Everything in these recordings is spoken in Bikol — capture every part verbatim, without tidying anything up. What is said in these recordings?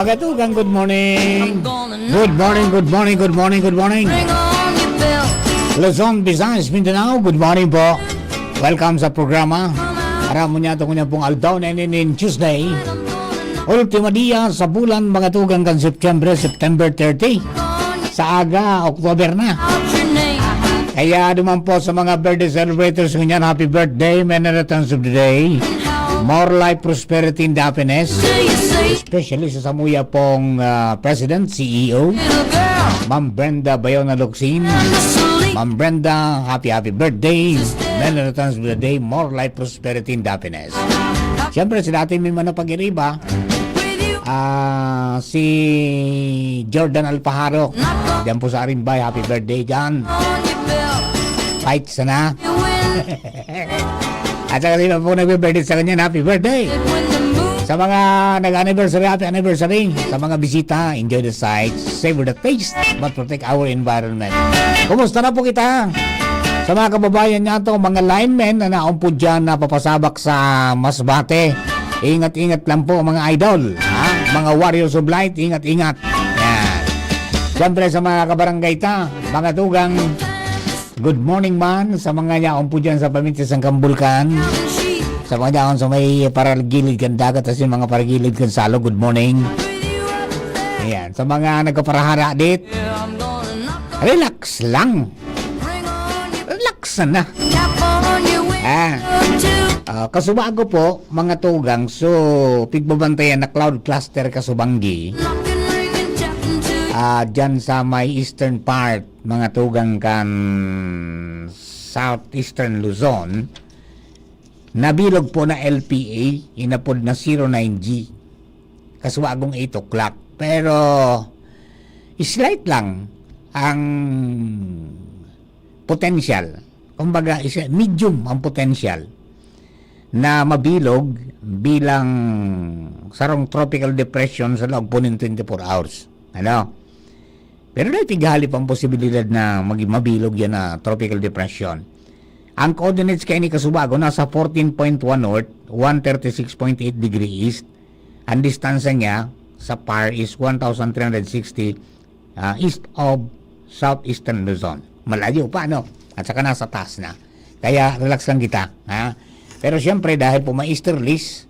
Katugang, good morning. Good morning, good morning, good morning, good morning. Luzon, Visayas, Mindanao, good morning po. Welcome sa programa. Aram mo niya, itong niya pong aldaw na inin Tuesday. Ultima dia sa bulan, mga tugang, kan September, September thirty. Sa aga, October na. Kaya duman po sa mga birthday celebrators ngunyan, happy birthday, many returns of the day. More life, prosperity, and happiness. Especially sa samuya pong, ah, President, C E O, Ma'am Brenda Bayona Locsin. Ma'am Brenda, happy, happy birthday. Many returns of the day, more life, prosperity, and happiness. Siyempre, sa dati may mga pag-iriba, ah, si Jordan Alpajaro. Diyan po sa Arimbay, happy birthday dyan. Fight sana. At saka sino po nagbe-birthday sa kanya, happy birthday. Sa mga nag-anniversary, happy anniversary. Sa mga bisita, enjoy the sights, savor the taste, but protect our environment. Kumusta na po kita? Sa mga kababayan niya to, mga linemen na naon po dyan, napapasabak sa Masbate. Ingat-ingat lang po, mga idol. Ha? Mga warriors of light, ingat-ingat. Yan. Siyempre sa mga kabarangay ta, mga tugang, good morning man sa mga yaon po dyan sa paminti sang Kambulkan. Sa mga yaon sa may paragilid kan dagat, as in, mga paragilid kan salog, good morning. Ayan. Sa mga nagkaparahara dit, relax lang. Relax na. Ah. Ah, Kasubago po, mga tugang. So, pigbabantayan na cloud cluster Kasubanggi. Ah, dyan sa may eastern part, mga tugang kan southeastern Luzon, nabilog po na L P A, inapod na zero nine G. Kasuwagong eight o'clock. Pero, slight lang ang potential. Kumbaga, isa, medium ang potential na mabilog bilang sarong tropical depression sa loob po ng twenty-four hours. Ano? Pero dahil tighalip ang posibilidad na maging mabilog yan na tropical depression. Ang coordinates kaya ni Kasubago nasa fourteen point one north, one thirty-six point eight degree east. Ang distansya niya sa par is one thousand three hundred sixty, ah, east of southeastern Luzon. Malayo pa, no? At saka nasa taas na. Kaya relax lang kita, ha? Pero siyempre, dahil po may easterlies,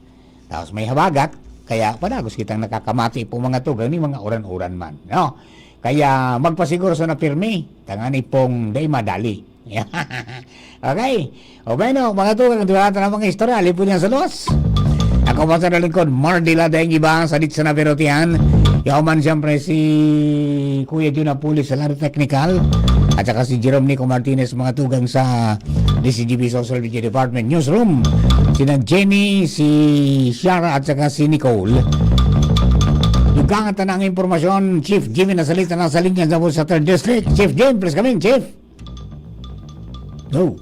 tapos may habagat, kaya padagos kitang nakakamati po, mga tugang, ni mga uran-uran man, no? Kaya magpasiguro sa napirmi, tangani pong dai madali. Okay. O bueno, mga tugang, duwara ta na mga istorya, alipon niya sa luwas. Ako po sa lingkod, Mardy Ladeng, iba sa dit sa Navirutian. Yaw man siyempre si Kuya Jun Apulis sa Laro Technical. At saka si Jerome Nico Martinez, mga tugang sa D C G B Social Media Department Newsroom. Sina Jenny, si Shara, at saka si Nicole. Dugangan ta na ang impormasyon, Chief Jimmy Nasalita, nasa linya sa, sa third District. Chief Jim, please come in, Chief. Go.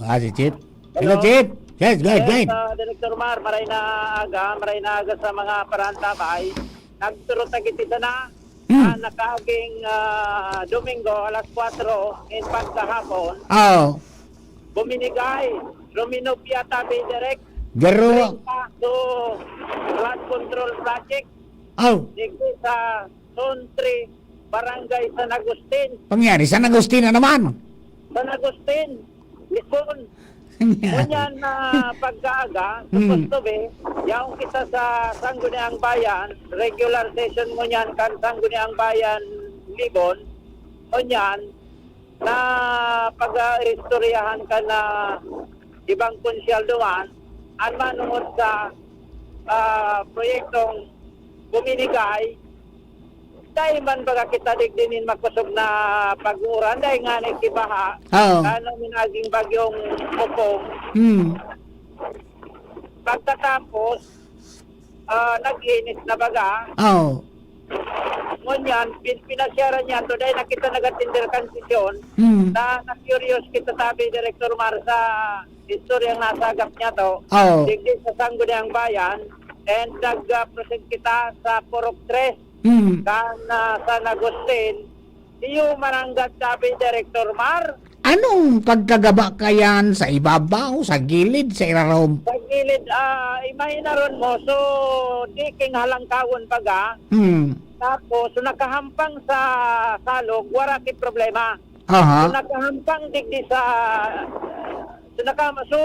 Ah, si Chief. Hello, Hello. Chief. Yes, go ahead, Yes, go ahead. ah, Director Mar, maray na aga, maray na aga sa mga parantabay. Nagturot na giti sana, Hmm. ah, nakaaging, ah, Domingo, alas kwatro, in pagkahapon, Oh. buminigay, Rominopia Tabi Direct, Garo. treinta to flood control project, Oh. digdi sa Zone three, Barangay San Agustin. Pangyari, San Agustin na naman. San Agustin, Luzon. Pangyari. Ngunyan na pagkaaga, Hmm. supposed to be, yaong kita sa Sangguniang Bayan, regular session ngunyan kan Sangguniang Bayan, Libon, ngunyan, na pag-iistoryahan ka na ibang konsyal duman, an manungod sa, ah, proyektong buminigay, dai man baga kita digdi nin makosog na pag-uuran, dai ngani ki baha, Oo. ano, minaging bagyong Pupong. Hmm. Pagtatapos, ah, nag-inis na baga. Oo. Ngunyan, pin-, pinasyaran niya, to, dahil nakita nag-attender kan sesyon, Hmm. na na-curious kita, sabi, Director Mar, sa istoryang nasagap niya to. Oo. Digdi sa Sangguniang Bayan, and nag-, ah, present kita sa Purok Tres, Hmm. kan, ah, San Agustin. Iyo mananggad, sabi, Director Mar, Anong pagkagaba kayan, sa ibabaw, sa gilid, sa irarom? Sa gilid, ah, imahinaron mo, so, diking halangkawon baga. Hmm. Tapos, so, nakahampang sa salog, wara ki problema. Aha. So, nakahampang digdi sa, so, naka-, so,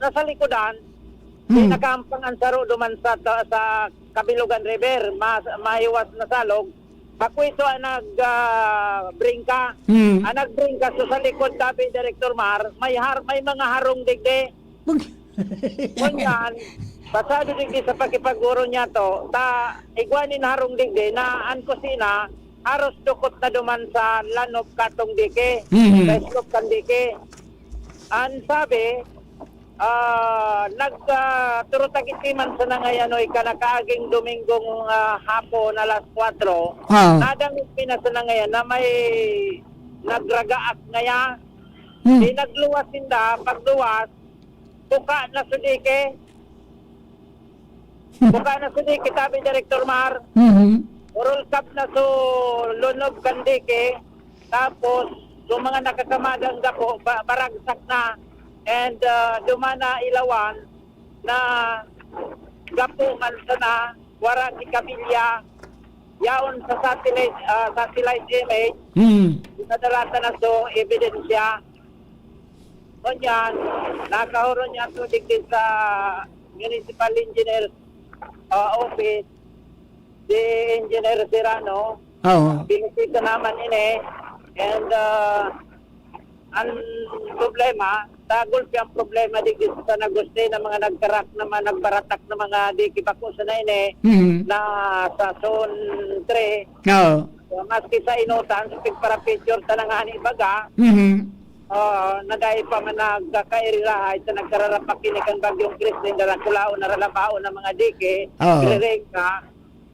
nasa likodan, di Hmm. nakahampang ang saro duman sa, sa Kabilugan River, mas, mahiwas na salog. Ako ito ang nag, ah, bringka. Hmm. Ang nagbrengka, so, sa likod, tabi, Director Mar, may har-, may mga harong digdi. Mag- Ngunyan, pasado digdi sa pakipag-oro niya to, ta, igwa nin harong digdi na ang kusina, haros dukot na duman sa lanop katong dike, Mhm. sa slope kan dike. Ang sabi, ah, nag, ah, turutagitiman sa nangayanoy ka nakaaging Domingong, ah, hapon, alas kwatro. Ah. Nadangog mi na sa nangayan na may nagragaak ngaya. Hmm. Di nagluwas sinda, pagluwas, buka na sa dike. Buka na sa dike, tabi, Director Mar. Mhm. Urulkab na so lunob kan dike. Tapos, so mga nakakamagang gapo, ba-, baragsak na. And, ah, duman na ilawan na gapo man sana, wara si Kabilya. Yaon sa satellite, ah, satellite image, Hmm. nadalatan na so ebidensya. Ngunyan, nakahuron niya to digdi sa municipal engineer, ah, office, si Engineer Serrano. Oo. Binisita naman ini. And, ah, ang problema, sa Gulf ang problema digdi sa San Agustin, ang mga nagkarak naman, nagbaratak na mga dike bako sana ini, Mhm. na sa Zone three. Oo. So, maski sa Inutan, sa pigpara-picture ta na ngani baga, Mhm. ah, na dai pa man nagkakairirahay sa nagkararapak ini kan Bagyong Kristin, darakulaon na ralabaon ang mga dike, Oo. rirengka.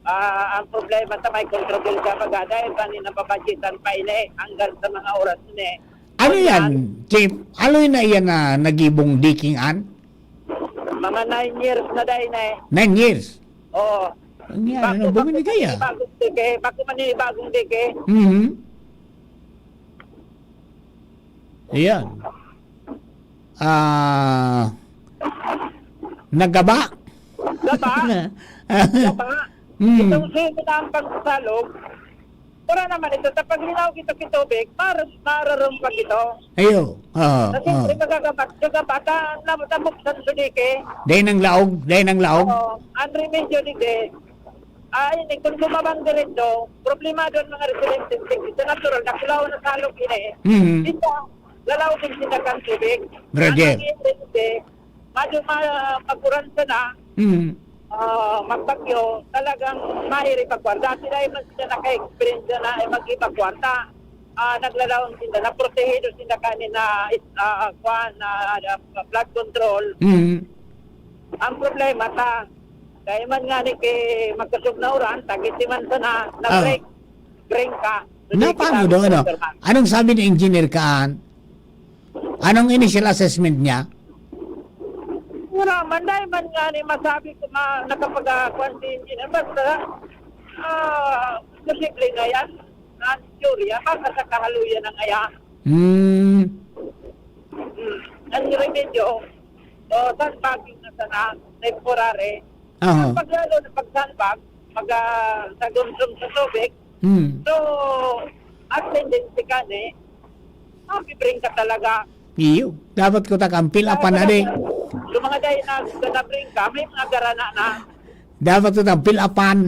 Ah, ang problema ta may kontrobersya baga, dai pa ni nababadyetan pa ini hanggang sa mga oras ini. Ano Ngunyan, yan, Chief? Ano yun na yan na nagibong diking an? Mga nine years na dai na eh. Nine years? Oo. Ang yan, Bako, ano, bako bumili man kaya? ni bagong dike, bako man ni bagong dike. Mhm. Ayan. Ah, nagaba? Gaba? Gaba? Mm. Itong sino na ang pagsalog, wala naman ito. Sa paglinaw ito kitubig, mar-, mararumpag ito. Ayo. Oo, Na siyempre, oo. magagabat, gagabat, ah, na-, nabuksan sa dike. Dahil ng laog, dahil ng laog. Oo. Ang remedyo, digdi, ah, ini, kung bumabang diretso, problemado ang mga residente. Sa natural, nakulaw na salog ini. Mhm. Ito, lalaw din sila kan tubig. Roger. Ang nangyayari, digdi, medyo ma-, pag-uran sana, Mm. ah, magbagyo, talagang mahirap magkwarta. Dati dahil man sila naka-experience na, eh, mag-ibag kwarta. Ah, naglalaon sila, naprotehido sila kanina, is-, ah, kwan, ah, ah, flood control. Mm. Ang problema ta, dahil man nga ni kay magkasog na uran, tagiti man sana, Ah. na-break, break ka. So, Na, di paano kita daw, ano? Anong sabi ni Engineer Kaan? Anong initial assessment niya? Wala man, dai man nga ni masabi ko ma-, nakapag-, ah, kwan si engineer. Basta, ah, posible na yan. Ang teorya, baka sa kahaluyan ng aya. Hmm. Hmm. Ang remedyo, o, sandbagging na sana, temporary. Aha. Pag lalo na pag sandbag, mag, ah, nagumsum sa tubig. Hmm. So, ang tendency ka ni, mabibring ka talaga. Iyo. Dapat ko ta kan fill upan na di. Yung mga dahil na, na bring ka, may mga garana na. Dapat ko ta kan fill upan.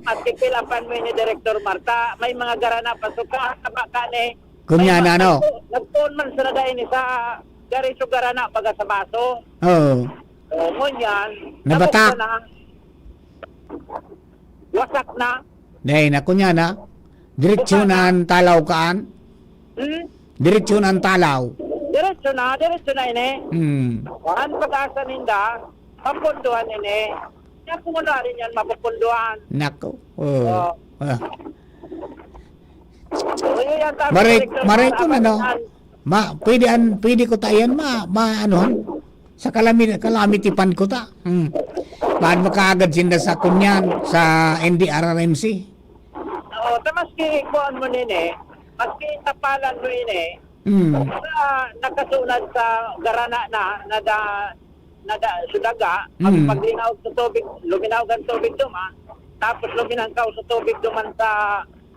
At i-fill upan mo ni Director Marta, may mga garana pa. So, ka, ka, ka, ni, Kunya may na, mga ano? nagpo-, nagpoon man sa nadain sa gari, so garana, baga sa baso. Oo. O, ngunyan, Nabatak. tapos na, wasak na. Dai na, kunya na. Diretso Buka na na. ang talaw kaan. Hmm? Diretso na ang talaw. Diretso na, diretso na ini. Hmm. Ang pag-asa ninda, mapunduhan ini. Kaya kung ano rin yan, mapupunduhan. Nako. Oh. Oh. Ah. So, yun yan, sabi Maray, ko, Director, maray para ko na, no? makahingan. Ma, pwede an, pwede ko ta iyan ma, ma, ano, sa kalami-, calamity fund ko ta. Hmm. Baan makaagad sinda sa kunyan, sa N D R R M C? Oo, ta maski kuhaan mo nini, maski tapalan mo ini, Mm. Sa nakasunad sa garana na, nada-, nada-, sa daga, ang Mm. paglinaog sa tubig, luminaog ang tubig duman, tapos luminangkaw sa tubig duman sa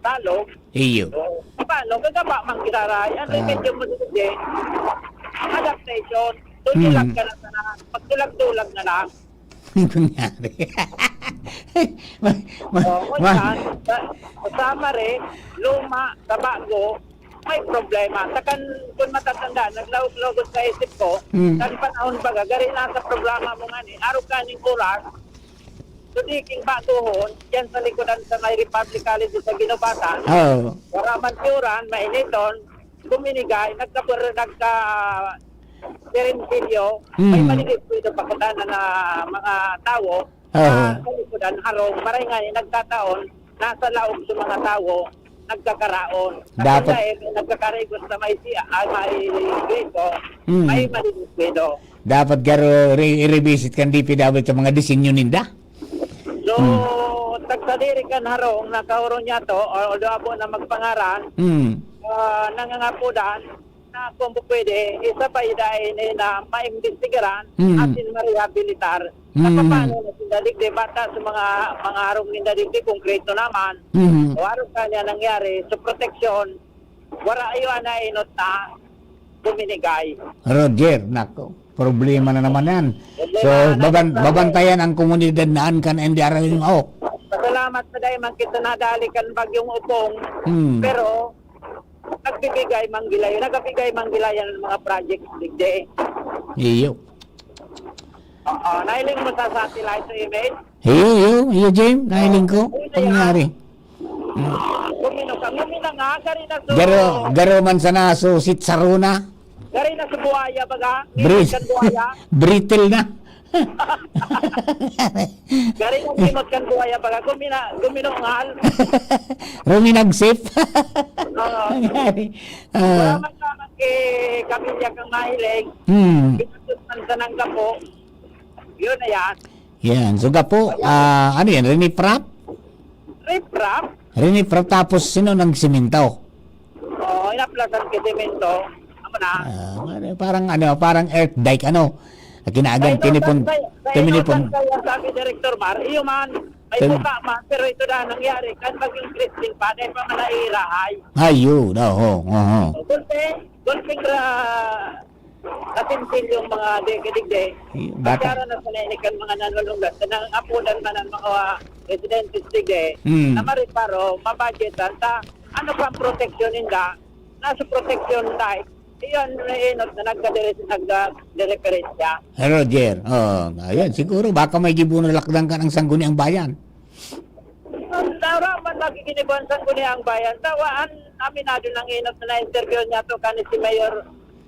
salog. Iyo. So, paano? Gagaba man giraray. Ang Ah. remedyo mo dito, adaptation. Tutulag Mm. ka na sana. Magtulag-tulag na lang. Kunyari. Ma-, ma-, Oh, ma- wala. Sa, sa summary, luma, sa bago, may problema. Sa kan, kung matatanda, naglaog-laog sa isip ko, Mm. kan panahon baga, gari na sa programa mo nga ni, arog kaning oras, so di king batuhon, yan sa likodan sa may Republic College sa Guinobatan, Oo. wala man tiyuran, mainiton, guminigay, nagkabur-, nagka-, sirinsilyo, may Mm. maliliit po ito pakutana na mga tawo, Oo. na sa likodan, harong, maray nga, eh, nagtataon, nasa laog sa mga tawo, nagkakaraon. Dapat Kasi nga, eh, may nagkakarigos sa may siya, ay, may gripo, Mm. may maliliit po ito. Dapat garo re-, i-revisit kan D P W sa mga disenyo ninda. So, Hmm. tagsadiri kan harong na kaoron niya to, although abo na magpangaran, Hmm. ah, nangangapodan na kung pwede, isa pa idain na maimbestigaran Hmm. asin marehabilitar. Hmm. Sa paano na sinda digdi, bata sa mga, mga harong ninda digdi, konkreto naman. Hmm. O harong kanya nangyari, sa proteksyon, wala ayo na inot na buminigay. Roger, nako, problema na naman yan. Problema So, na baban-, naman. babantayan ang komunidad na an kan N D R L M O. Pasalamat sa dahil man kita nadali kan Bagyong Upong. Hmm. Pero, nagbibigay manggilayan, nagabigay manggilayan ng mga project digdi. Iyo. Oo, nahiling mo sa satellite sa email? Iyo, iyo, iyo, Jim, nahiling ko. Oo, yun na yan. Pangyari. Hmm. Gumino ka, gumina nga, gari na so. Garo, garo man sana so, sitsarona. Gari na sa buhaya, baga? Brit-, Ngimot kan buhaya? Brittle na. Gari na ngimot kan buhaya, baga? Gumina-, guminungal. Ruminagsip. Oo. Nangyari. Ah. Salamat, salamat kay Camilla kang mahiling. Hmm. Pinasok man sa nanggapo. Yun na yan. Yan. So, gapo, ah, ano yan? Rinifrap? Riprap? Rinifrap, tapos sino nagsimento? Oo, inaplasan kay semento. Amo na. Ah, parang ano, parang earth dike, ano? Kinaagad, Sa tinipon, inutan kaya, sa tinipon. inutan kaya, sabi Director Mar, iyo man, may Tin- buka man, pero ito na nangyari, kan Bagyong Christine pa, dahil pa man naiirahay. Ayun, oho, oho. So, gulpi, gulping ra-, natinsin yung mga di-, digdi. Ay, baka Pagkara na sa nainig kan mga nanulunggat, na apunan man ang mga residentes digdi, Hmm. na mariparo, mabudgetan, ta ano pa ang proteksyon ninda? Nasa proteksyon tayo. Iyon, may inot na nagkadire-, nagkadireferensya. Roger, oh, ayun, siguro baka may gibo na lakdang ka ng Sangguniang Bayan. Ang tao man magiginibuan sa Sangguniang Bayan. Tawa, an-, aminado ng inot na na-interview niya to kani si Mayor,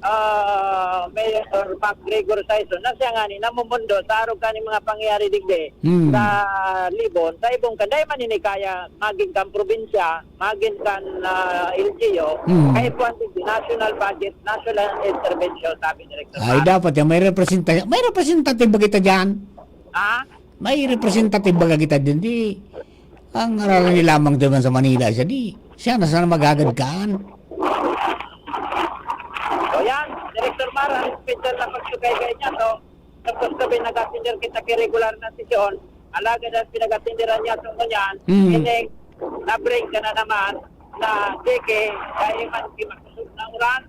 ah, Mayor Mac Gregor Sison, na siya nga ni namumundo sa arog kani mga pangyayari digdi Hmm. sa Libon, sa Ibong Kanday, maninikaya, maging kan probinsya, magin kan, ah, L G U, Hmm. kay kuwan digdi, national budget, national intervention, sabi ni Director Ay, Pat. dapat yan, may representa-, may representative ba kita dyan? Ha? May representative baga kita din, di ang araro ni lamang diyan sa Manila siya, di siya na sana maghagad kaan. So yan, Director Mar, ang special na pagsugaygay niya, no? Tapos kami nag-attender kita kay regular na sesyon, alagad ang pinag-attenderan niya sa ngunyan, Mm. ining na-bring ka na naman na D K, dahil man di makusog na uran,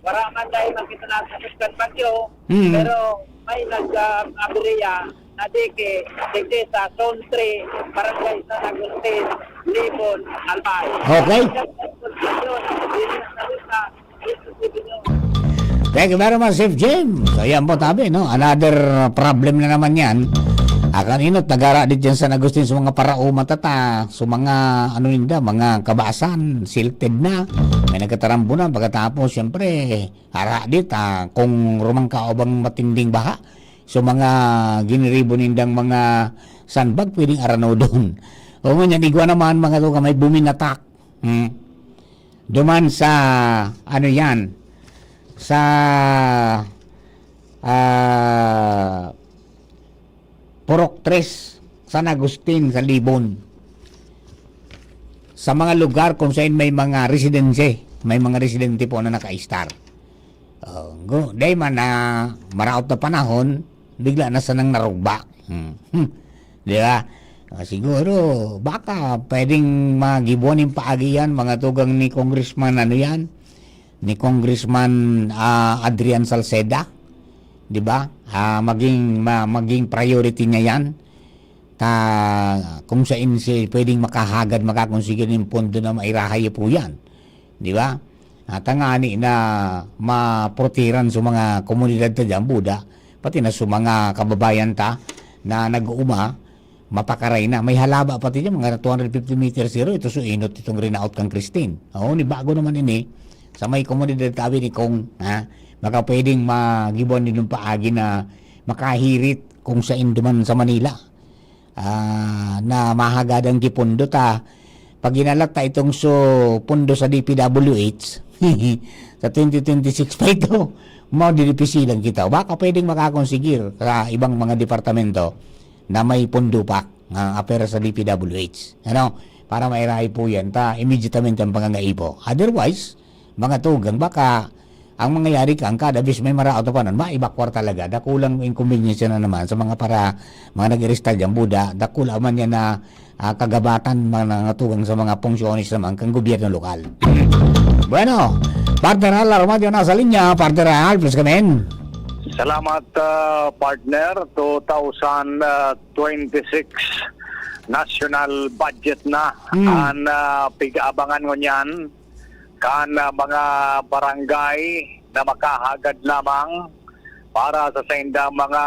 wala man dahil man kita nasasuktan bagyo, Mm. pero may nag, ah, aberya na D K, digdi sa Zone three, Barangay San Agustin, Libon, Albay. Okay. Thank you very much, Chef Jim. So, yan po, tabi, no? Another problem na naman yan. Akan inot, nagara di dyan San Agustin sa mga paraoma tata, sa mga, ano ninda, mga kabasan, silted na. May nagkatarambunan. Pagkatapos, siyempre, ara di ta, kung rumangkaw bang matinding baha, so, mga giniribo nindang mga sandbag, pwedeng aranodon. O ngunyan, igwa naman, mga to, may buminatak. Hmm. Duman sa, ano yan, sa, ah, Purok tres, San Agustin, sa Libon. Sa mga lugar kung saan may mga residency. May mga residente po na naka-star. Oh, go, dai man na maraot na panahon, bigla na sanang narugba. Hmm. Hmm. Di ba? Ah, siguro, baka pwedeng magibuan yung paagi yan, mga tugang ni Congressman, ano yan? Ni Congressman, ah, Adrian Salceda. Di ba? Ah, maging, ma-, maging priority niya yan. Ta, kung sain si pwedeng makahagad, makakonsigi nin pondo na mairahay po yan. Di ba? At tangani na maprotehiran sa mga komunidad ta dyan, Buda, pati na sa mga kababayan ta na nag-uuma, mapakaray na. May halaba pati dyan, mga two hundred fifty meters zero, ito so inot itong rinaot kang Christine. Oo, ni bago naman ini, sa may komunidad tabi ni Kong, ha? Baka pwedeng magibuan din ng paagi na makahirit kung sain duman sa Manila. Ah, na mahagadan ki pondo ta. Pag hinalat ta itong so pondo sa D P W H, sa twenty twenty-six pa ito, mao didipisilan kita. Baka pwedeng makakonsigir sa ibang mga departamento na may pondo pa, ah, apera sa D P W H. Ano? Para mairahay po yan ta, immediatamente ang pangangaipo. Otherwise, mga tugang, baka ang mangyayari kan, kada bis may maraot na panon, maibakwar talaga. Dakulang inconvenience na naman sa mga para, mga nag-iristar dyan, Buda. Dakula man yan na, ah, kagabatan, mga nangatugang sa mga funcionaries naman kan gobyerno lokal. Bueno, partner Al Armadio nasa linya. Partner Al, please come in. Salamat, ah, partner. Two thousand twenty-six national budget na Hmm. ang, ah, pig-aabangan ngunyan kan, ah, mga barangay na makahagad lamang para sa saindang mga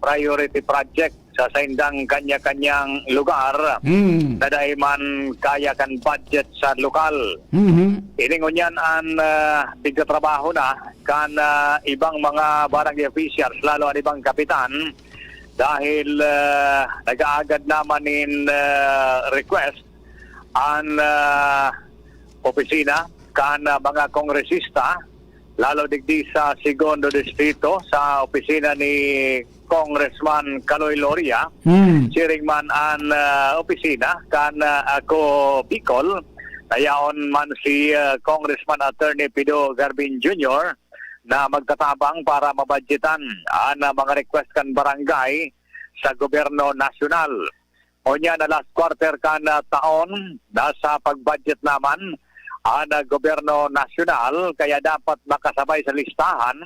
priority project sa saindang kanya-kanyang lugar Hmm. na dai man kaya kan budget sa lokal. Mhm. Ini ngunyan an, ah, pigtatrabaho na kan, ah, ibang mga barangay officials, lalo an ibang kapitan, dahil, ah, nag-aagad naman nin, ah, request an, ah, opisina kan, ah, mga kongresista, lalo digdi sa Segundo Distrito, sa opisina ni Congressman Kaloy Loria, Hmm. siring man an, ah, opisina kan, ah, Ako Bicol, na yaon man si, ah, Congressman Attorney Pido Garbin Junior na magtatabang para mabudgetan an, ah, mga request kan barangay sa gobyerno nasyonal. Ngunyan na last quarter kan, ah, taon, nasa pag-budget naman an, ah, gobyerno nasyonal, kaya dapat makasabay sa listahan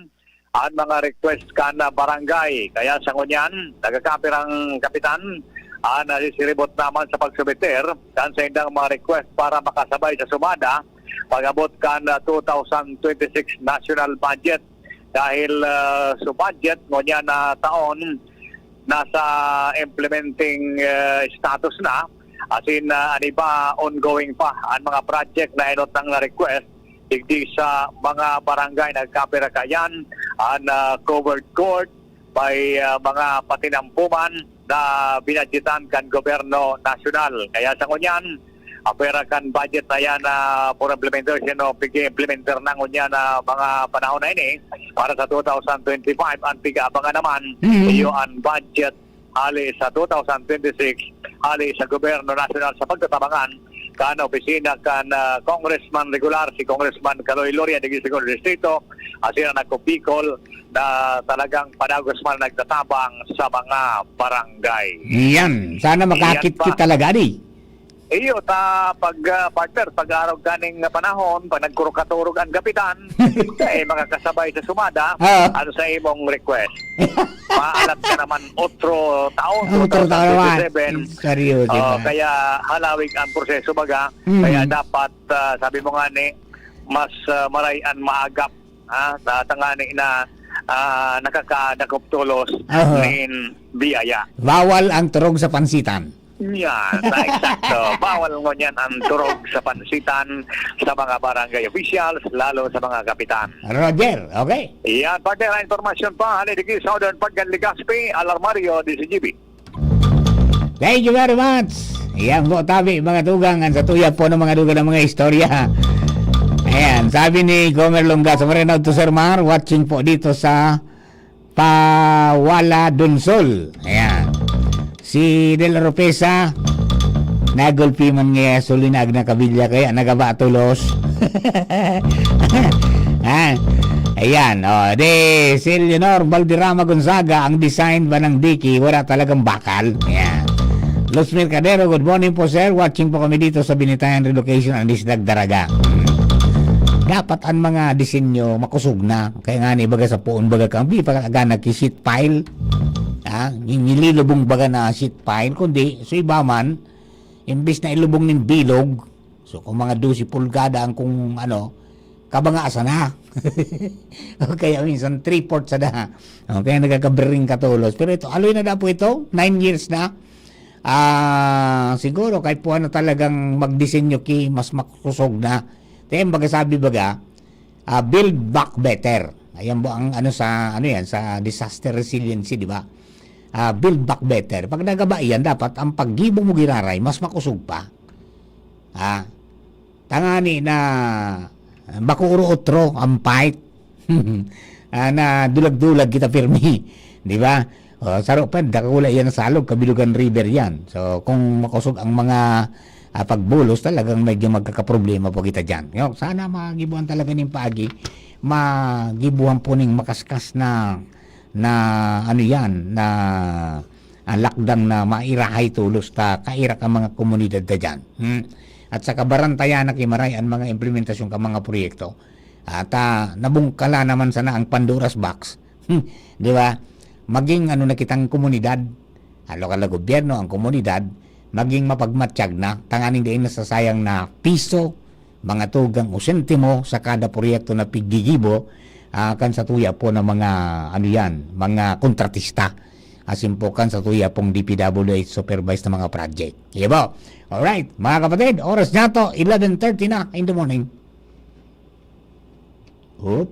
an mga request kan, ah, barangay. Kaya sa ngunyan, nagkakapirang kapitan an nasisiribot naman sa pagsubmiter kan saindang mga request para makasabay sa sumada pag-abot kan, ah, two thousand twenty-six national budget. Dahil, ah, sa budget ngunyan na taon, nasa implementing, ah, status na, as in, ah, an iba ongoing pa an mga project na enot nang na-request digdi sa mga barangay. Nagkapira kayan an, ah, covered court, may, ah, mga patinampuman na binadyetan kan gobyerno nasyonal. Kaya sa ngunyan, apwera kan budget na yan na for implementation o pig-implementer na ngunyan na mga panahon na ini para sa two thousand twenty-five. Ang pig-aabangan naman, Mm. iyo ang budget hali sa two thousand twenty-six, hali sa gobyerno nasyonal sa pagtatabangan kan opisina kan, ah, Congressman regular, si Congressman Kaloy Loria, digdi sa Segundo Distrito, asin an Ako Bicol, na talagang padagos man nagtatabang sa mga barangay. Iyan. Sana Iyan makakit pa. kita talaga, di? Iyo, ta, pag, ah, partner, pag araw ganing panahon, pag nagkurukaturog ang kapitan, eh, makakasabay sa sumada, Ah. ano sa imong request? Maalat ka naman otro taon, Otro taon naman. two thousand twenty-seven. Seryoso Oh, na. kaya halawig ang proseso, baga. Mm. Kaya dapat, ah, sabi mo nga ni, mas, ah, maray an maagap, ha? Sa tangani na, ah, nakakadakop tolos Aha. nin biyaya. Bawal ang turog sa pansitan. Yan, sa eksakto. Bawal ngunyan ang turog sa pansitan sa mga barangay officials, lalo sa mga kapitan. Roger, okay. Yan, partner, ang impormasyon pa, hali digdi sa Southern Park kan Legazpi, Alarmario, D C G B. Thank you very much. Yan po, tabi, mga tugang, ang satuya po ng mga dugang ng mga istorya. Ayan, sabi ni Gomer Longga, sa Moreno to Sir Mar, watching po dito sa Pawala Donsol. Ayan. Si Del Oropesa, Nagulpi man ngaya sulinaag na kabilya kaya nagaba tolos. Ah, ayan, oh, de, si Eleanor Valderrama Gonzaga, ang design ba ng Dicky, wala talagang bakal. Ayan. Luz Mercadero, good morning po, sir. Watching po kami dito sa Binitayan Relocation and Isdag Daraga. Dapat ang mga disenyo makusog na. Kaya nga ni baga sa poon baga kang, di pa ka nag-sheet pile. Ah, nililubong baga na sheet pile, kundi, so iba man, imbis na ilubong nin bilog, so kung mga dose pulgada ang kung ano, kabanga sana. O kaya minsan three-fourths sana. O kaya nagkakabiring katolos. Pero ito, aloy na daw po ito, nine years na. Ah, siguro kahit po ano talagang magdisenyo ki, mas makusog na. Kaya baga sabi baga, ah, build back better. Ayan po ang ano sa, ano yan, sa disaster resiliency, di ba? Ah, build back better. Pag nagaba yan, dapat ang paggibo mo giraray, mas makusog pa. Ah, tangani na bako oro otro ang fight. Ah, na dulag-dulag kita pirmi, di ba? O, saro pa, dakula yan sa salog, Kabilugan River yan. So, kung makusog ang mga, ah, pagbulos, talagang medyo magkakaproblema po kita dyan. Yo, sana magibuhan talaga ning paagi, magibuhan po ning makaskas na, na ano yan, na, ah, lakdang na mairahay tolos ta kaira ka mga komunidad ta dyan. Hmm? At sa kabarantayan na kimaray ang mga implementasyon ka mga proyekto. At, ah, nabungkala naman sana ang Pandora's Box. Hmm, di ba? Maging ano na kitang komunidad, halo ka na gobyerno, ang komunidad, maging mapagmatyag na, tanganing dai nasasayang na piso, mga tugang o sentimo sa kada proyekto na piggigibo, ah, kan sa tuya po ng mga, ano yan, mga kontratista. Asin po kan sa tuya pong D P W H supervised na mga project. Di ba? Alright, mga kapatid, oras na to, eleven thirty na in the morning. Hop.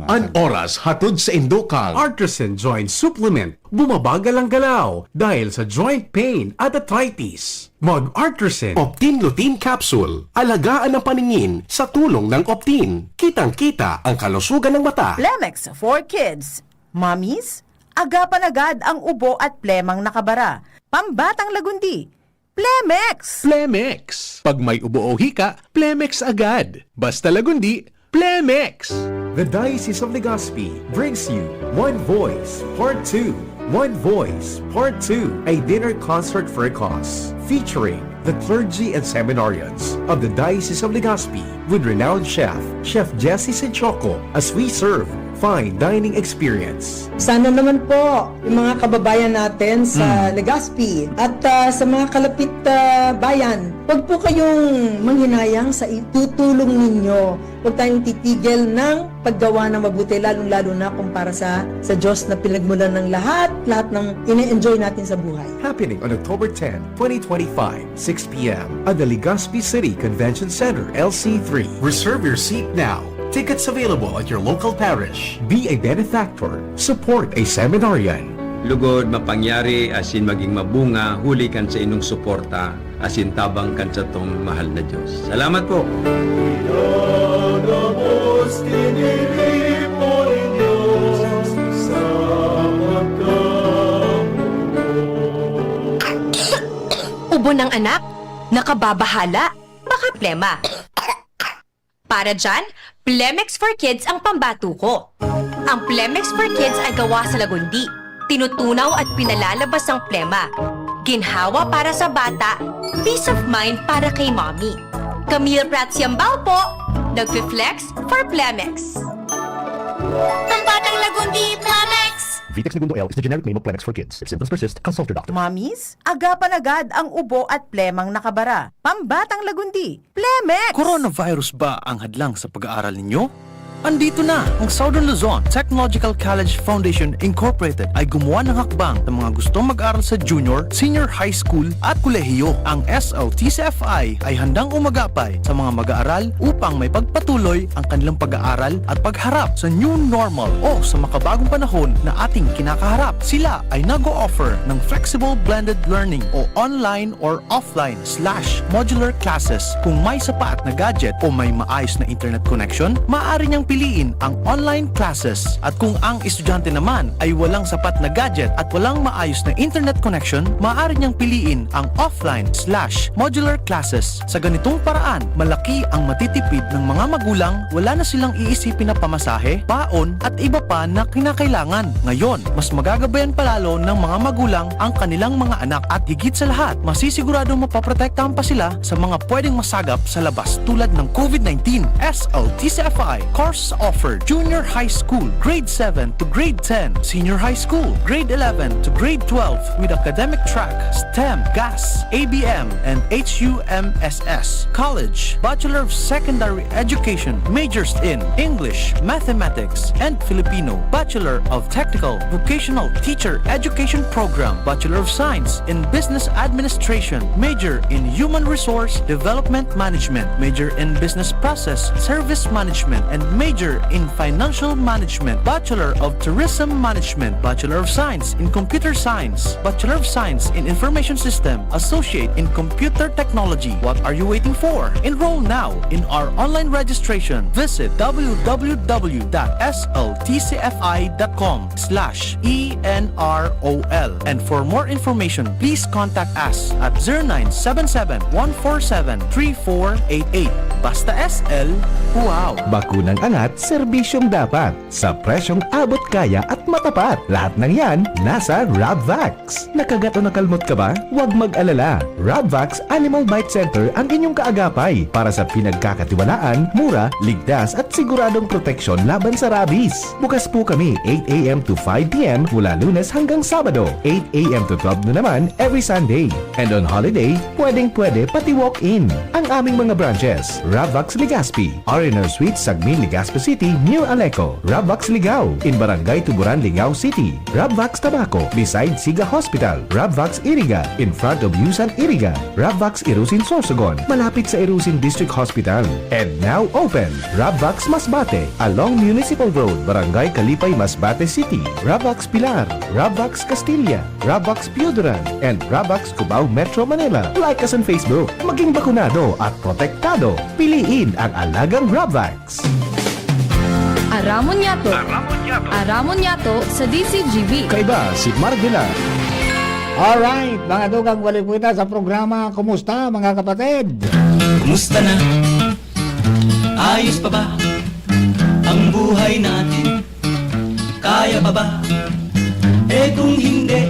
An oras hatod sa indokang Artisan Joint Supplement. Bumabagal ang galaw dahil sa joint pain at arthritis. Mag Artisan Optin Lutein Capsule. Alagaan ang paningin sa tulong ng Optin. Kitang-kita ang kalusugan ng mata. Plemex for Kids. Mommies, agapan agad ang ubo at plemang nakabara. Pambatang lagundi. Plemex! Plemex. Pag may ubo o hika, Plemex agad. Basta lagundi, Plemex! The Diocese of Legazpi brings you One Voice Part two. One Voice Part two, a dinner concert for a cause, featuring the clergy and seminarians of the Diocese of Legazpi with renowned chef, Chef Jesse Sinchoco, as we serve fine dining experience. Sana naman po yung mga kababayan natin sa Hmm. Legazpi at, ah, sa mga kalapit, ah, bayan, wag po kayong manghinayang sa itutulong ninyo. Huwag tayong titigil ng paggawa ng mabuti, lalong-lalo na kung para sa, sa Diyos na pinagmulan ng lahat, lahat ng ine-enjoy natin sa buhay. Happening on October ten, twenty twenty-five, six p m at the Legazpi City Convention Center, L C three. Reserve your seat now. Tickets available at your local parish. Be a benefactor. Support a seminarian. Lugod, mapangyari, asin maging mabunga, huli kan sa inong suporta, asin tabang kan satong mahal na Diyos. Salamat po! Pinagabos, tiniripo nin Diyos sa pagkamugot. Ubo ng anak, nakababahala, baka plema. Para dyan, Plemex for Kids ang pambato ko. Ang Plemex for Kids ay gawa sa lagundi. Tinutunaw at pinalalabas ang plema. Ginhawa para sa bata, peace of mind para kay mommy. Camille Prats Yambao po, nagfi-flex for Plemex. Pambatang lagundi, Plemex! Vitex Negundo L is the generic name of Plemex for Kids. If symptoms persist, consult your doctor. Mommies, agapan agad ang ubo at plemang nakabara. Pambatang lagundi, Plemex! Coronavirus ba ang hadlang sa pag-aaral ninyo? Andito na! Ang Southern Luzon Technological College Foundation Incorporated ay gumawa ng hakbang sa mga gustong mag-aral sa junior, senior high school at kolehiyo. Ang S L T C F I ay handang umagapay sa mga mag-aaral upang may pagpatuloy ang kanilang pag-aaral at pagharap sa new normal o sa makabagong panahon na ating kinakaharap. Sila ay nag-o-offer ng flexible blended learning o online or offline slash modular classes. Kung may sapat na gadget o may maayos na internet connection, maaari niyang piliin ang online classes. At kung ang estudyante naman ay walang sapat na gadget at walang maayos na internet connection, maaari niyang piliin ang offline slash modular classes. Sa ganitong paraan, malaki ang matitipid ng mga magulang, wala na silang iisipin na pamasahe, baon, at iba pa na kinakailangan. Ngayon, mas magagabayan pa lalo ng mga magulang ang kanilang mga anak at higit sa lahat, masisiguradong mapoprotektahan pa sila sa mga pwedeng masagap sa labas tulad ng COVID nineteen. S L T C F I courses offered: Junior High School, Grade seven to Grade ten, Senior High School, Grade eleven to Grade twelve, with academic track, STEM, GAS, A B M, and H U M S S. College, Bachelor of Secondary Education, majors in English, Mathematics, and Filipino, Bachelor of Technical Vocational Teacher Education Program, Bachelor of Science in Business Administration, major in Human Resource Development Management, major in Business Process Service Management, and major in Financial Management, Bachelor of Tourism Management, Bachelor of Science in Computer Science, Bachelor of Science in Information System, Associate in Computer Technology. What are you waiting for? Enroll now in our online registration. Visit w w w dot s l t c f i dot com slash e n r o l. And for more information, please contact us at zero nine seven seven, one four seven, three four eight eight. Basta S L, wow! Bakunang angat, serbisyong dapat. Sa presyong abot kaya at matapat. Lahat ng yan, nasa Rabvax. Nakagat o nakalmot ka ba? Huwag mag-alala. Rabvax Animal Bite Center ang inyong kaagapay para sa pinagkakatiwalaan, mura, ligtas at siguradong proteksyon laban sa rabies. Bukas po kami eight a m to five p m mula Lunes hanggang Sabado, eight a m to twelve noon naman every Sunday. And on holiday, pwedeng-pwede pati walk-in. Ang aming mga branches, Rabvax Legazpi, R and R Suite, Sagmin, Legazpi City, near Aleco. Rabvax Ligao, in Barangay Tuburan, Ligao City. Rabvax Tabaco, beside Siga Hospital. Rabvax Iriga, in front of Yusan Iriga. Rabvax Irusin Sorsogon, malapit sa Irusin District Hospital. And now open, Rabvax Masbate, along Municipal Road, Barangay Kalipay, Masbate City. Rabvax Pilar, Rabvax Castilla, Rabvax Pioduran, and Rabvax Cubao, Metro Manila. Like us on Facebook. Maging bakunado at protektado. Piliin ang alagang Rabvax. Aramon Yato. Aramon Yato. Aramon Yato sa D C G B. Kaiba si Marvela. Alright, mga dugang, balik po kita sa programa. Kumusta, mga kapatid? Kumusta na? Ayos pa ba ang buhay natin? Kaya pa ba? Eh, kung hindi,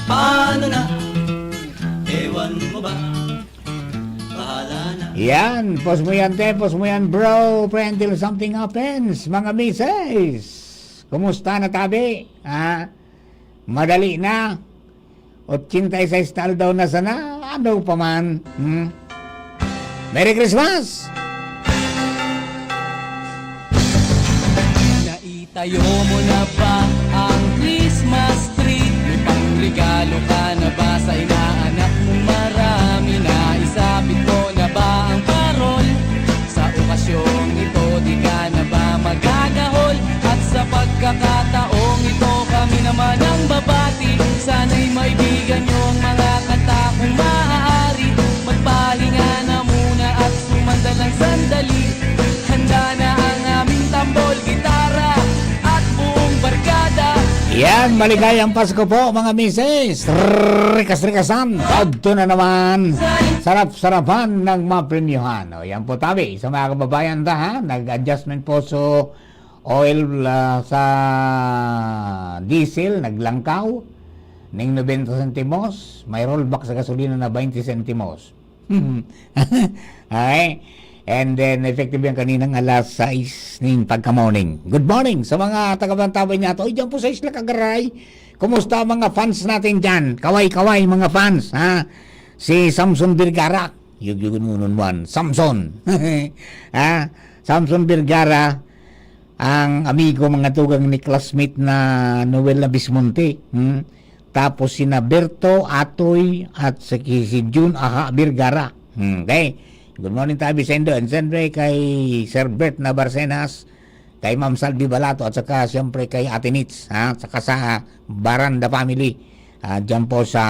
paano na? Ewan mo ba? Bahala na. Yan, pos mo yan, te, pos mo yan, bro. Pray until something happens, mga misis. Kumusta na, tabi? Ha? Madali na. Ochenta y seis na aldaw na sana. Ano pa man? Hmm? Merry Christmas! Naitayo mo na ba ang Christmas tree? May pangregalo ka na ba sa inaanak mong marami? Naisabit mo na ba ang parol? Sa okasyong ito, di ka na ba magagahol? At sa pagkakataong ito, kami naman ang babati. Sana'y maibigan niyo ang mga kanta kung maaari. Magpahinga na muna at sumandal ng sandali. Handa na ang aming tambol, gitara, at buong barkada. Yan, maligayang Pasko po, mga misis. Rikas-rikasan, adto na naman. Sarap-sarapan ng mapremyohan. O, yan po, tabi. Sa mga kababayan ta, ha? Nag-adjustment po so oil, ah, sa diesel, naglangkaw ning nobenta sentimos, may rollback sa gasolina na baynte sentimos. Ay, and then effective yan kaninang alas sais ning pagka-morning. Good morning sa mga taga-Bantabay niya to. Ay, dyan po sa Isla Cagaray. Kumusta ang mga fans natin dyan? Kaway-kaway, mga fans, ha? Si Samson Vergara. Yug-yugun mo nun, Juan. Samson. Ha? Samson Vergara, ang amigo, mga tugang ni classmate na Noel Labismonte. Hmm? Tapos sina Berto Atoy at si, si Jun Aha Vergara. Hmm, okay. Good morning tabi sa indo. And siyempre kay Sir Bert Nabarcenas, kay Ma'am Salvi Balato, at saka siyempre kay Ate Nits, ha? Saka sa Baranda family. Ah, dyan po sa,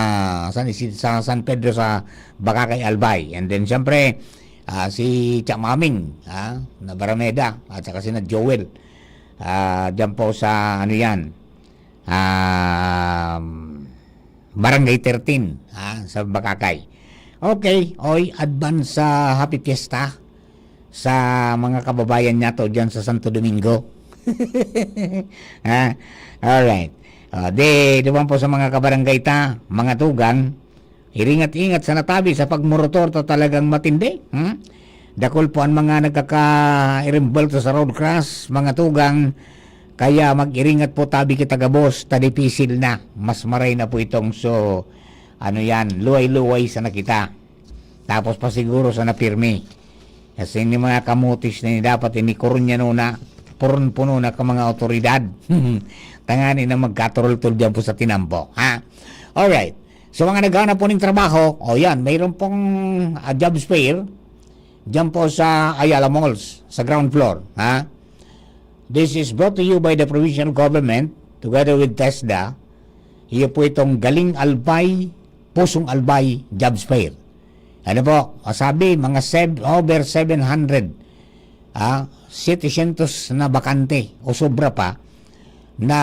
sa, sa San Pedro sa Bacacay, Albay. And then siyempre, Ah, si Chamaming, ah, na Barameda, at saka si na Joel. Ah, diyan po sa, ano yan, um, Barangay thirteen, ah, sa Bacacay. Okay, oy, advance sa Happy Fiesta sa mga kababayan nato diyan sa Santo Domingo. Ha? Alright. Ah, di, duman po sa mga kabarangay ta, mga tugang, iringat-ingat sa natabi sa pagmorotor ta talagang matindi. Hmm? Dakul po ang mga nagkaka-, irimbalto sa road crash, mga tugang, kaya mag-iringat po tabi kita gabos, ta dipisil na. Mas maray na po itong so, ano yan, luway-luway sa nakita. Tapos pasiguro sa napirmi. Kasi ini mga kamutis na ini dapat ini kurunyanon na, purun-puno na ka mga awtoridad. Tangani na magkaturultol diyan po sa tinampo, ha? Alright. So, mga naghahanap po ng trabaho, o yan, mayroon pong, ah, jobs fair diyan po sa Ayala Malls, sa ground floor, ha? This is brought to you by the provincial government together with TESDA. Iyo po itong Galing Albay, Pusong Albay Jobs Fair. Ano po, masabi, mga sev-, over seven hundred, ah, setecientos na bakante o sobra pa na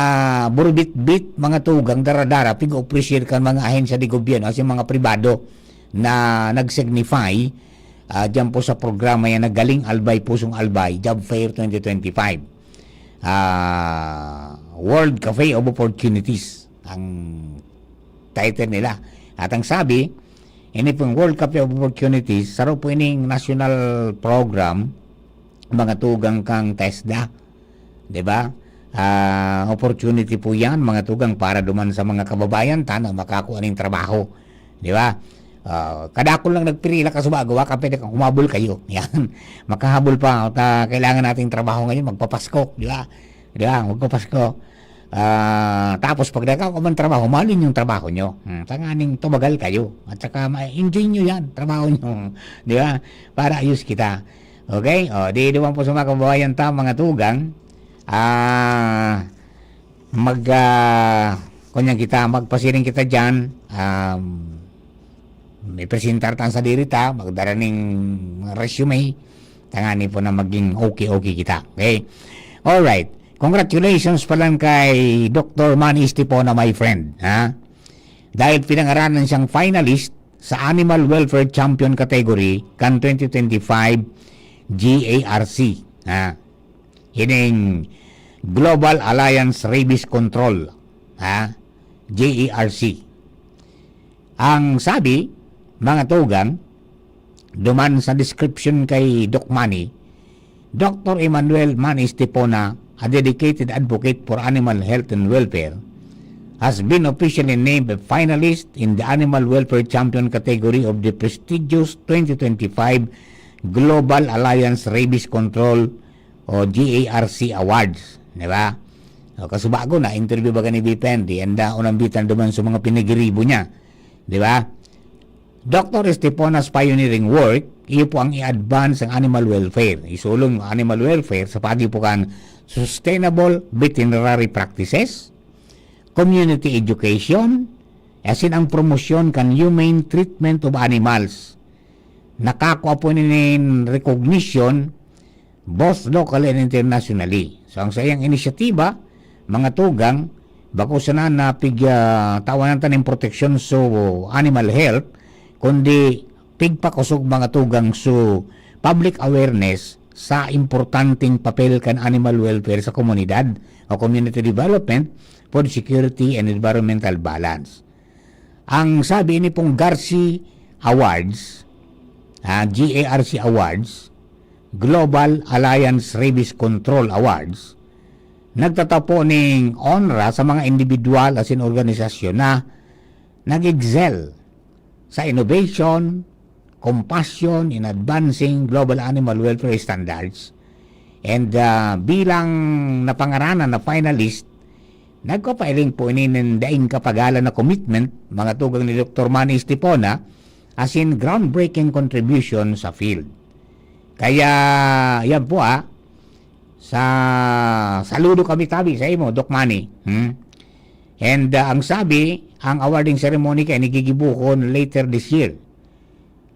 burubit-bit, mga tugang, dara-dara, pig-ofrecer kan mga ahensya de gobyerno, as in mga pribado na nag-signify, ah, diyan po sa programa yan na Galing Albay, Pusong Albay, Job Fair twenty twenty-five. Ah, World Cafe of Opportunities ang title nila. At ang sabi, ini pong World Cafe of Opportunities, saro po ining national program, mga tugang kang TESDA. Di ba? Ah, opportunity po yan, mga tugang, para duman sa mga kababayan ta na makakua ning trabaho. Di ba? Ah, kadakul lang nagpirila ka sa bago, baka pwede kang humabol kayo. Yan. Makahabol pa. Ta, kailangan nating trabaho ngayon, magpapasko. Di ba? Di ba? Magpapasko. Ah, tapos pag nagkakaroon man trabaho, mahalin yung trabaho nyo. Hmm, tanganing tumagal kayo. At saka ma-enjoy nyo yan, trabaho nyo. Di ba? Para ayos kita. Okay? O, di duman po sa mga kababayan ta, mga tugang. Ah, mag, ah, kunyan kita, magpasiring kita dyan. Um, may presentar ta ang sadiri ta, magdara ning resume. Tangani po na maging okay-okay kita. Okay? Alright. Congratulations pa lang kay Doktor Manny Estipona, my friend. Ha? Dahil pinangaranan siyang finalist sa Animal Welfare Champion category kan twenty twenty-five G A R C. Ha? Ining Global Alliance Rabies Control. Ha? G A R C. Ang sabi, mga tugang, duman sa description kay Doc Manny, Doktor Emmanuel Manny Estipona, a dedicated advocate for animal health and welfare, has been officially named a finalist in the Animal Welfare Champion category of the prestigious twenty twenty-five Global Alliance Rabies Control o G A R C Awards, di ba? O, kasubago na, interview baga ni Bipen, di anda unambitan duman sa mga pinagiribo niya, di ba? Doktor Estepona's pioneering work, iyo po ang i-advance ang animal welfare. Isulong ang animal welfare sa pagi po kan sustainable veterinary practices, community education, asin ang promosyon kan humane treatment of animals. Nakakua po nin recognition both locally and internationally. So, ang saiyang inisyatiba, mga tugang, bako sana na pig-, ah, tawanan ta nin proteksyon so animal health, kundi pigpakosog, mga tugang, so public awareness sa importanteng papel kan animal welfare sa komunidad o community development, food security, and environmental balance. Ang sabi ini pong Garci Awards, ah, G A R C Awards, Global Alliance Rabies Control Awards, nagtatapo ning onra sa mga individual asin organisasyon na nag-excel sa innovation, compassion in advancing global animal welfare standards. And, ah, bilang napangaranan na finalist, nagpapailing po ini nin daing kapagalan na commitment, mga tugang ni Doktor Manny Estipona, asin groundbreaking contribution sa field. Kaya, yan po, ah, sa, saludo kami tabi sa imo, Doc Manny. Hmm? And, ah, ang sabi, ang awarding ceremony kay nagigibohon later this year.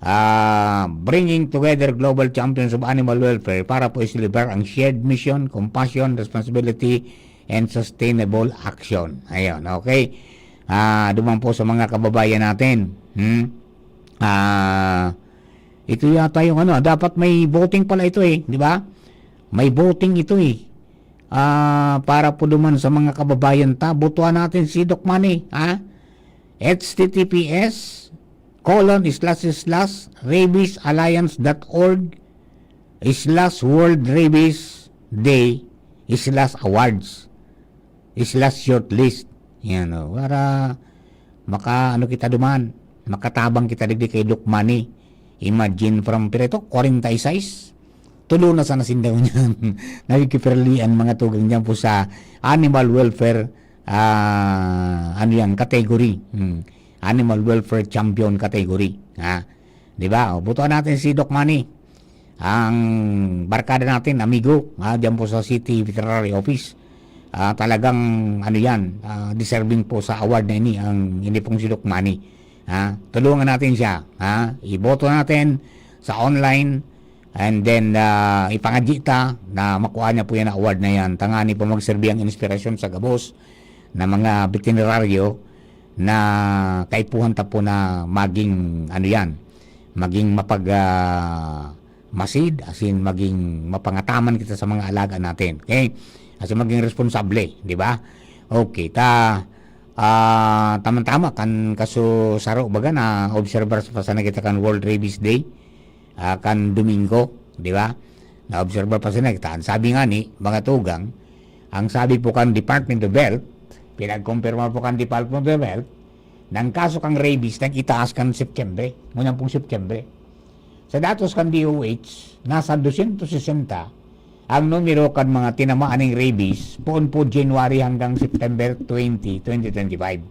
ah, bringing together global champions of animal welfare para po i-celebrate ang shared mission, compassion, responsibility, and sustainable action. Ayun, okay. Ah, duman po sa mga kababayan natin. Hmm? Ah, ito yata yung ano, dapat may voting pala ito eh, di ba? May voting ito eh. Ah, para po duman sa mga kababayan ta, botohan natin si Doc Manny, ha? H T T P S colon slash slash rabies alliance dot org slash world rabies day slash awards slash shortlist. Yan, oh. Para maka, ano kita duman, makatabang kita digdi kay Doc Manny. Imagine from pira ito, forty-six. Tulo na sana sinda ngunyan. Nagkipiralian mga tugang dyan po sa animal welfare, ah, ano yan, category. Hmm. Animal welfare champion category. Ha? Di ba? O, botohan natin si Doc Manny. Ang barkada natin, amigo, ha, dyan po sa City Veterinary Office. Ah, talagang, ano yan, ah, deserving po sa award na ini, ang ini pong si Doc Manny. Ha? Tulungan natin siya. Ha? Iboto natin sa online and then, ah, ipangadyi ta na makuha niya po yan ang award na yan. Tangani po magserbi ang inspirasyon sa gabos na mga veterinaryo na kaipuhan ta po na maging, ano yan, maging mapag, ah, masid, as in, maging mapangataman kita sa mga alaga natin. Okay? As in, maging responsable, di ba? Okay, ta, ah, tama-tama, kan kaso saro, baga na obserbar pa sana kita kan World Rabies Day, ah, kan Domingo, di ba? Na-obserbar pa sana kita. Ang sabi nga ni, mga tugang, ang sabi po kan Department of Health, pinagkumpirma po kan Department of Health, na ang kaso kan rabies nag-itaas kan Setyembre, ngunyan pong Setyembre. Sa datos kan D O H, nasa dosyentos sesenta ang numero kan mga tinamaan ning rabies poon po January hanggang September twenty, twenty twenty-five.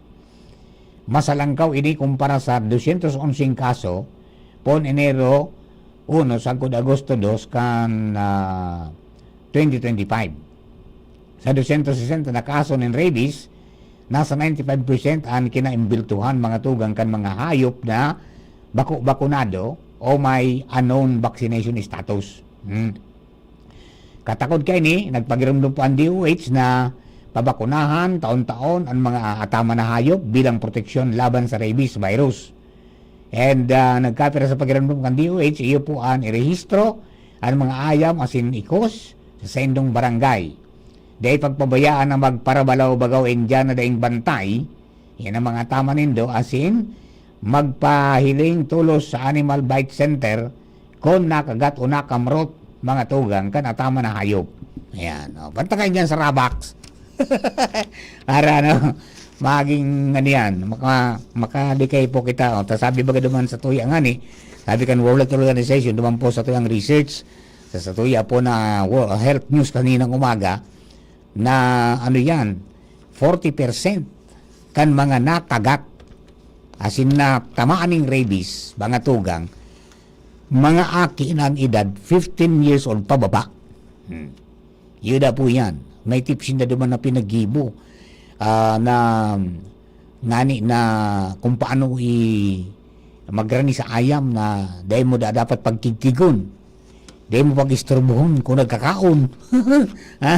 Mas halangkaw ini kumpara sa dosyentos onseng kaso poon Enero uno sagkod Agosto dos kan, ah, twenty twenty-five. Sa dosyentos sesenta na kaso nin rabies, nasa ninety-five percent an kinaimbultuhan mga tugang kan mga hayop na bako-bakunado o may unknown vaccination status. Hmm. Katakod kaini, nagpagiromdom po ang D O H na pabakunahan taon-taon an mga ataman na hayop bilang proteksyon laban sa rabies virus. And, ah, nagkapira sa pagiromdom kan D O H, iyo po an irehistro an mga ayam asin ikos sa saindong barangay. Dai pagpabayaan na magparabalaw-bagaw india na daing bantay, yan ang mga tama nindo, asin magpahiling tolos sa Animal Bite Center kun nakagat o nakamrot mga tugang kan ataman na hayop. Ayan, oh, banta kayo dyan sa Rabax. Para, ano, maging, ano yan, maka-, makadikay po kita. O, ta sabi baga duman sa tuya nga ni, sabi kan World Health Organization, duman po sa tuyang research, sa, sa tuya po na Wo-, Health News kaninang umaga, na, ano yan, forty percent kan mga nakagat, asin na tamaan ning rabies, mga tugang, mga aki na ang edad fifteen years old pababa. Hmm. Yuda po yan. May tips na duman na pinaggibo, ah, na ngani na kung paano i-, magrani sa ayam na dai mo da-, dapat pagkigkigon. Dai mo pag-isturbuhon kung nagkakaon. Ha?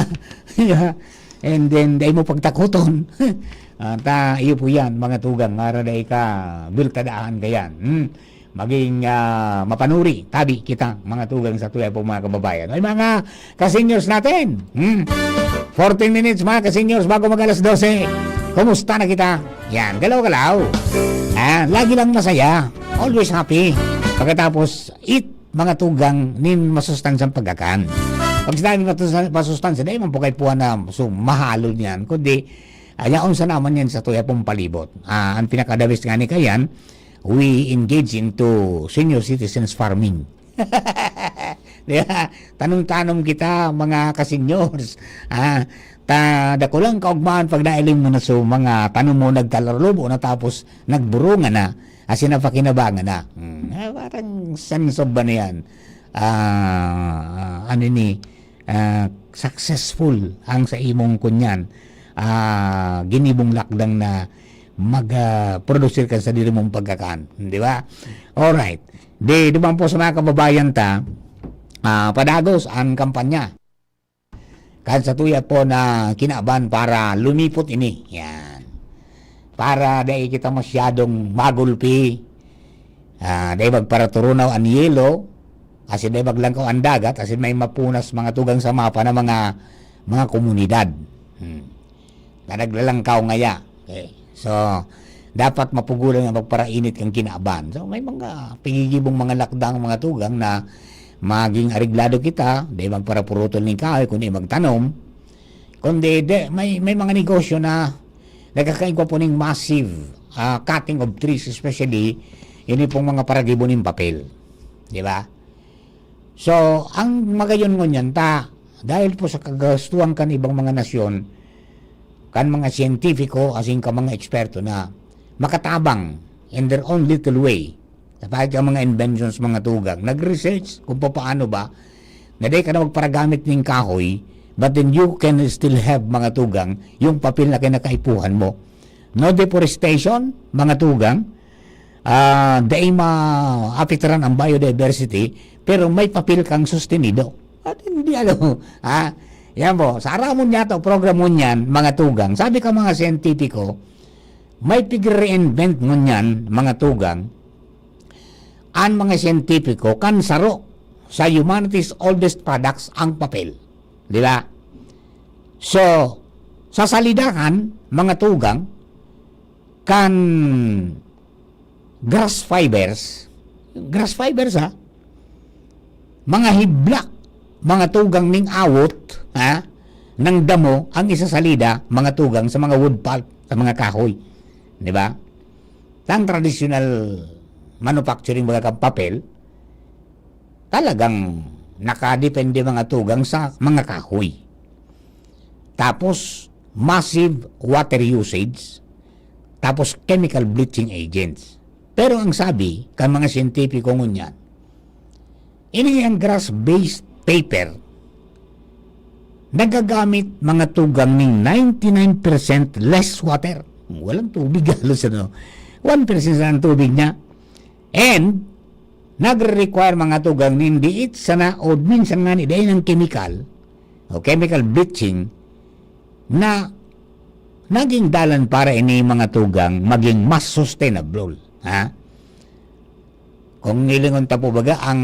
And then, dai mo pagtakoton. Ah, ta, iyo po yan, mga tugang, nga dai ka bilkadahan kayan. Hmm? Maging, ah, mapanuri, tabi kita, mga tugang sa tuya po, mga kababayan. Ay, mga ka-seniors natin. Hmm? Fourteen minutes, mga ka-seniors, bago mag alas dose. Kumusta na kita? Yan, galaw-galaw. Ah, lagi lang masaya. Always happy. Pagkatapos, eat mga tugang nin masustansyang pagkakan. Pag sinabi masustansya, masustansya, dahil man po kay puwan na so, mahalo niyan. Kundi, ayaon sa naman yan sa tuya pong palibot. Ah, ang pinakadabis nga ni kayan, we engage into senior citizens farming. Di ba? Tanom-tanom kita, mga ka-seniors. Ah, ta, dakulang kaugmaan pag nailing mo na so mga tanom mo, nagkalarubo na tapos nagburungan na, asin napakinabangan na. Hmm, ah, parang sense of ano yan? Ah, ah, ano ni, ah, successful ang sa imong kunyan, ah, ginibong lakdang na mag, ah, produce ka sa diri mong pagkakan, di ba? Alright. Di, duman po sa mga kababayan ta, ah, padagos ang kampanya. Kan sa tuya po na kinaban para lumipot ini. Yan. Para dai kita masyadong magulpi. Ah, dai magparaturunaw an yelo. Asin dai maglangkaw an dagat. Asin may mapunas mga tugang sa mapa na mga, mga komunidad. Hmm. Na naglalangkaw ngaya. Okay. So, dapat mapugulan nga magparainit kan kinaban. So, may mga pigigibong mga lakdang, mga tugang na maging areglado kita, di magparapurutol ning kahoy, kundi magtanom. Kundi, di, may, may mga negosyo na nagkakaigwa po ning massive, ah, cutting of trees, especially, yun yung pong mga paragibo ning papel. Di ba? So, ang magayon ngunyan ta, dahil po sa kagastuhan kan ibang mga nasyon, kan mga siyentipiko, asin kan mga eksperto na makatabang in their own little way, sa pahit kan mga inventions, mga tugang, nag-research kung papaano ba na dai ka na magparagamit ning kahoy, but then you can still have, mga tugang, yung papel na kinakaipuhan mo. No deforestation, mga tugang, ah, dai maapektaran ang biodiversity, pero may papel kang sustenido. At hindi, ano, ha? Yan po, sa aramon niya to, programa niyan, mga tugang. Sabi ka mga siyentipiko, may pigre-reinvent ngunyan, mga tugang, an mga siyentipiko kan saro sa humanity's oldest products, ang papel. Di ba? So, sa salidahan, mga tugang, kan grass fibers, grass fibers ha, mga hibla, mga tugang ning awot, ha, ng damo ang isasalida, mga tugang sa mga wood pulp, sa mga kahoy. Di ba? Ang traditional manufacturing, mga kapapel, talagang nakadepende mga tugang sa mga kahoy. Tapos, massive water usage, tapos chemical bleaching agents. Pero ang sabi kan mga siyentipiko ngunyan, ini ang grass-based paper, nagagamit mga tugang ning ninety nine percent less water. Walang tubig halos, ano. One percent lang ang tubig niya. And, nagre-require mga tugang nin diit sana o minsan ngani dai nang kemikal o chemical bleaching na naging dalan para ini mga tugang maging mas sustainable. Ha? Kung hilingon ta po baga ang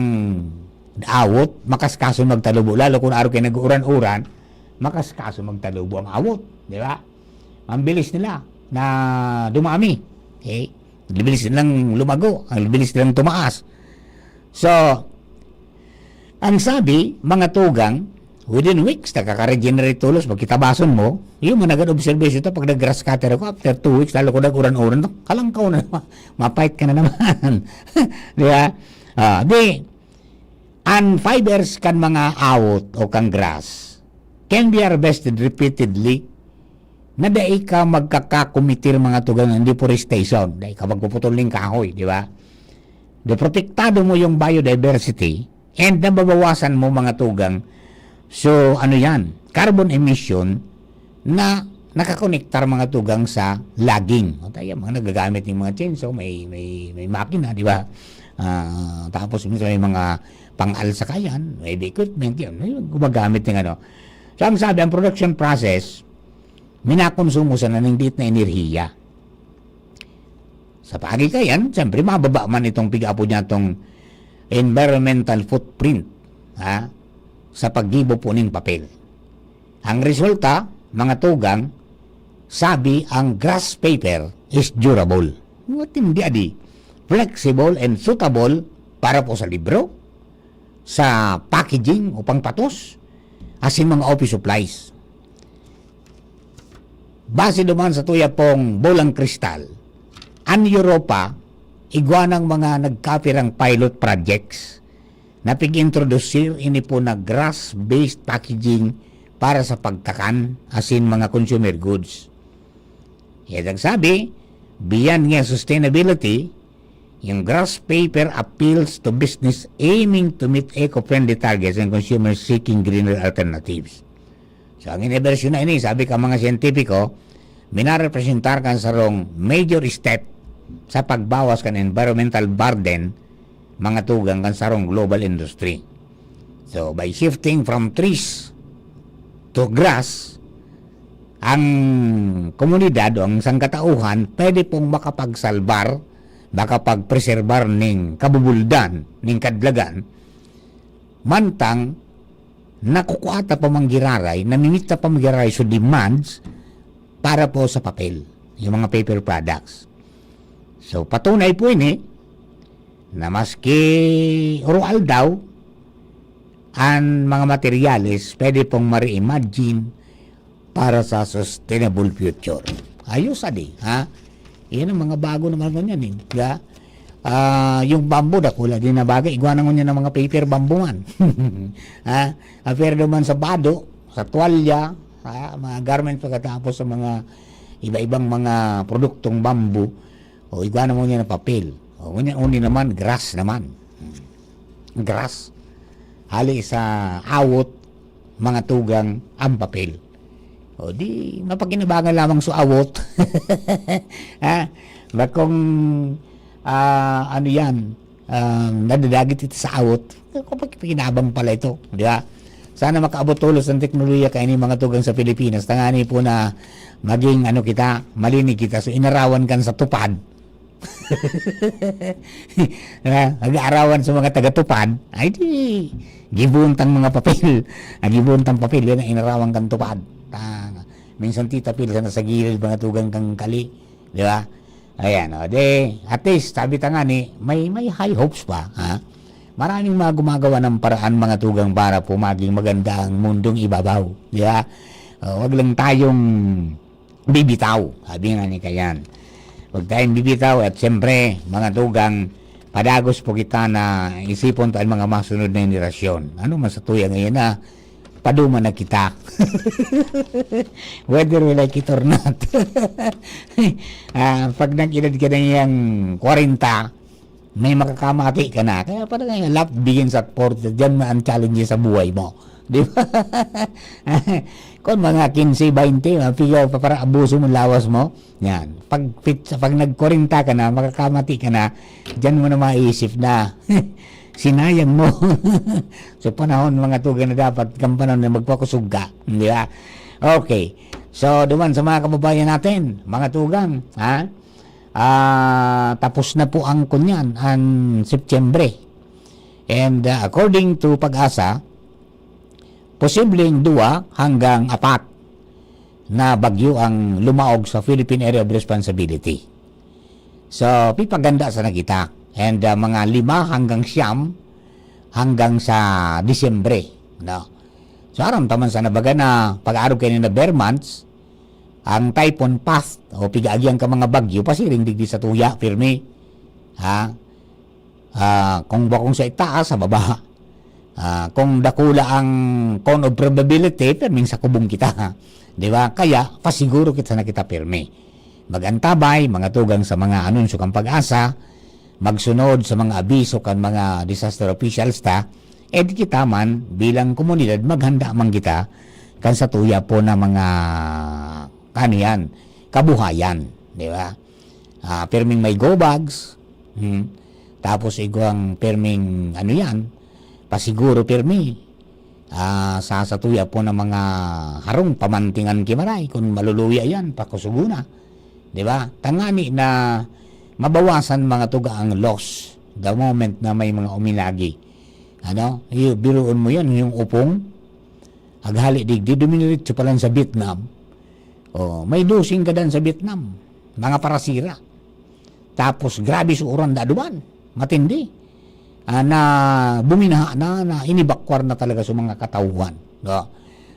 awot, makaskaso magtalubo, lalo kung araw kayo nag-uuran-uran, makaskaso magtalubo ang awot, di ba? Ang bilis nila na dumami. Okay? Ang bilis nilang lumago, ang bilis nilang tumaas. So, ang sabi, mga tugang, within weeks, nakaka-regenerate tulos, pagkitabason mo, yung mga nag-observation to, pag nag-grass cutter ako, after two weeks, lalo ko nag-uran-uran, kalangkaw na naman, mapait ka na naman. Di ba? Ah, di, ang fibers kan mga awot o kan grass can be harvested repeatedly na dai ka magkakakomitir mga tugang ng deforestation, dai ka magpuputol ning kahoy, di ba? Di protektado mo yung biodiversity and nababawasan mo mga tugang. So, ano yan? Carbon emission na nakakonektar mga tugang sa logging. O tayo, mga nagagamit ng mga chainsaw, may, may, may makina, di ba? Ah, tapos minsan may mga pang-alsakayan, may equipment, yun, may gumagamit ng ano. So, ang sabi, ang production process, minakonsumo sana ng diit na enerhiya. Sa paagi kayan, siyempre, mababa man itong pig-apo niya tong environmental footprint, ha, sa paggibo po ning papel. Ang resulta, mga tugang, sabi ang grass paper is durable. Matindi adi. Flexible and suitable para po sa libro, sa packaging o pangpatos, asin mga office supplies. Base duman sa tuya pong bolang kristal, ang Europa, igwa ng mga nagkapirang pilot projects na pag-introdusir ini po na grass-based packaging para sa pagkakan asin mga consumer goods. Kaya nagsabi, beyond nga sustainability, yung grass paper appeals to business aiming to meet eco-friendly targets and consumers seeking greener alternatives. So, ang inibersyon na ini, sabi ka mga siyentipiko, minarepresentar kan sarong major step sa pagbawas kan environmental burden mga tugang, kan sarong global industry. So, by shifting from trees to grass, ang komunidad o ang sangkatauhan pwede pong makapagsalbar, makapagpreserbar ning kabubuldan, ning kadlagan, mantang nakukuha ta pa man giraray, namimit ta pa man giraray sa demands para po sa papel, yung mga paper products. So, patunay po ini na maski oro-aldaw, ang mga materyales pwede pong ma-reimagine para sa sustainable future. Ayos, adi, ha? Yan ang mga bago naman ngunyan, eh, di ba? Ah, yung bamboo, dakula din na bagay. Igwa na ngunyan ng mga paper bamboo man. Ha? Apwera naman sa bado, sa tuwalya, ha? Mga garment, pagkatapos sa mga iba-ibang mga produktong bamboo, o igwa na ngunyan na papel. O ngunyan, uni naman, grass naman. Hmm. Grass. Hali sa awot, mga tugang, ang papel. O di, mapakinabangan lamang sa awot. Ha? Bakong, ah, ano yan, ah, nadadagit ito sa awot. Kapag pakinabang pala ito, di ba? Sana makaabot tolos ang teknolohiya kaini, mga tugang, sa Pilipinas. Tangani po na maging, ano kita, malinig kita. So, inarawan kan sa tupad. Ha? Nag-aarawan sa mga taga-tupad, ay di, gibuntang mga papel. Ang gibuntang papel, yan ang inarawan kan tupad. Ta-, minsan titapil sa nasa gilid, mga tugang, kang kali. Di ba? Ayan, o. De, at least, sabi ta nga ni, may, may high hopes pa, ha? Maraming mga gumagawa ng paraan, mga tugang, para po maging maganda ang mundong ibabaw. Di ba? O, wag lang tayong bibitaw. Sabi nga ni Kayan, wag tayong bibitaw at siyempre, mga tugang, padagos po kita na isipon ta ang mga masunod na henerasyon. Ano man sa tuya ngayon na, paduma na kita. Whether we like it or not. Ah, pag nag-edad ka na yang kwarenta, may makakamati ka na. Kaya pala nga, life begins at forty. Diyan na ang challenge sa buhay mo. Di ba? Kung mga kinse, baynte, mapigaw pa para abuso mo lawas mo. Yan. Pag, pit-, pag nagkwarenta ka na, makakamati ka na, diyan mo na maisip na sinayang mo. So, panahon, mga tugang, na dapat kang panahon na magpakusog ka. Di ba? Okay. So, duman sa mga kababayan natin, mga tugang, ha? Ah, tapos na po ang kunyan, ang Setyembre. And, ah, according to PAGASA, posibleng dua hanggang apat na bagyo ang lumaog sa Philippine Area of Responsibility. So, pipaganda sana kita. And, ah, mga lima hanggang siyam hanggang sa Disyembre, no? So, aram ta man sana baga na pag-arog kaini na bare months, ang typhoon path o pigaagian ka mga bagyo, pasiring digdi sa tuya, pirmi. Ha? Ah, kung bakong sa itaas, sa baba. Ah, kung dakula ang cone of probability, pirming sa kubong kita. Di ba? Kaya, pasiguro kita na kita pirmi. Mag-antabay, mga tugang, sa mga anunsyo kan PAGASA, magsunod sa mga abiso kan mga disaster officials ta, eh di kita man, bilang komunidad, maghanda man kita kan sa tuya po na mga, ano yan, kabuhayan, di ba? Ah, pirming may go bags, hmm. Tapos igwang pirming, ano yan, pasiguro pirmi. Ah, sa satuya po ng mga harong pamantingan ki maray, kung maluluya yan, pakusugo na. Di ba? Tangani na mabawasan mga tuga ang loss the moment na may mga uminagi. Ano? Iyo, biruon mo yan, yung upong, aghali digdi, dumidiretso pa lang sa Vietnam. Oh, may dosing gadan sa Vietnam. Mga parasira. Tapos, grabe sa uran, daduman. Matindi. Ah, na buminaha na, na inibakwar na talaga sa mga katauhan. No?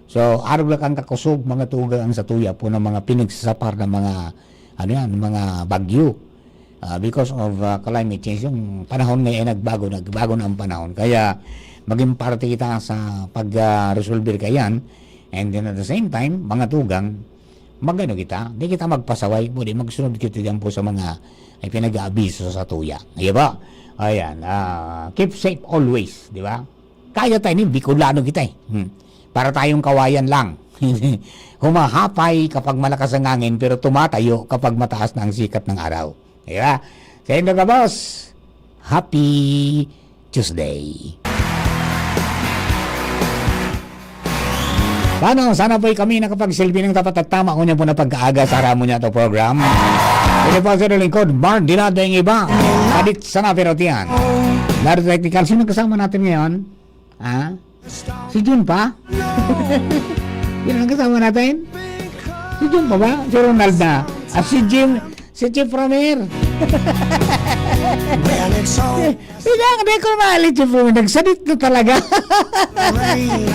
So, arog lang ang kakusog, mga tugang ang satuya po ng mga pinagsasapar ng mga, ano yan, mga bagyo. Ah, because of, ah, climate change, yung panahon ngayon nagbago, nagbago na ang panahon. Kaya, maging parte kita sa pag, ah, resolver kayan. And then at the same time, mga tugang, magano kita, di kita magpasaway, pwede magsunod kita diyan po sa mga ay pinag-aabiso sa tuya. Di ba? Ayan, ah, keep safe always, di ba? Kaya tayo ni Bicolano kita eh. Hmm. Para tayong kawayan lang. Humahapay kapag malakas ang hangin, pero tumatayo kapag mataas na ang sikat ng araw. Di ba? Sa inyo ka, boss. Happy Tuesday. Paano? Sana po'y kami nakapagsilbi ng tapat at tama, ngunyan po na pagkaaga sa Ramo Niya to program. Ito po sa lingkod, Mark Dinado yung iba. Kadit sana pero tiyan. Laro technical. Sino kasama natin ngayon? Ha? Si Jun pa? Yun ang kasama natin? Si Jun pa ba? Si Ronald na. At si Jim, si Chief Romer. Kaya, di ko na maalit, Chief Romer. Nagsadit na talaga.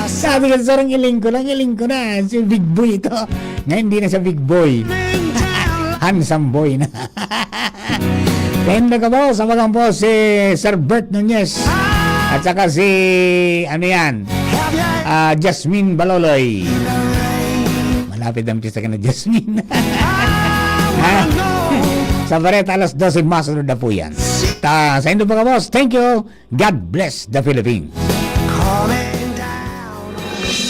Sabi ko, "Sarang iling ko lang, iling ko na." Si Big Boy ito. Ngayon, hindi na siya Big Boy. Handsome boy na. Tendo ka po, sa bagang po si Sir Bert Nunez. At saka si, ano yan, ah, Jasmine Baloloy. Malapit ang pista ka na, Jasmine. Ha? Sa Bareta, alas dose, masunod na po yan. Ta, sa indo po ka, boss. Thank you. God bless the Philippines.